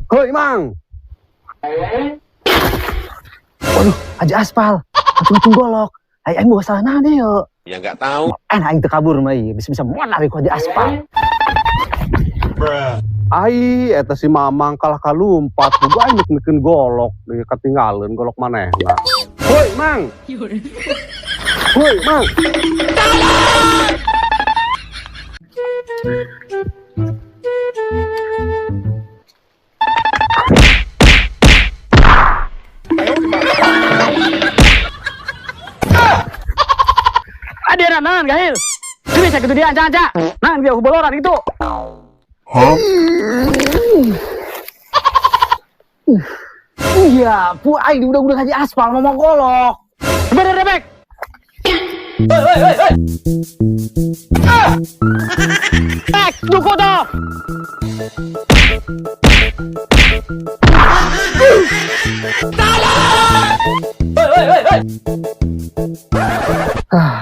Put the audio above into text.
Hoi, Mang. Waduh, Haji Aspal. Macung-macung golok. Ai aing boga salah naon ieu? Ya nggak tahu. Enak aing teu kabur mah ieu, bisa-bisa moal lari ku Haji Aspal. Ai eta si Mamang kalah kalumpat, buga aing nek golok, deui katinggalin golok manehna. Hoi, Mang. Hoi, Mang. Ade naon gahil. Sini saya gitu dia anca-anca. Naon dia boloran gitu. Iya, pu aing di udah-udah Haji Aspal mau golok. Bener rebek. Hoi hoi hoi hoi. Ah! Bek, duku tuh. Hoi hoi hoi hoi. Ah.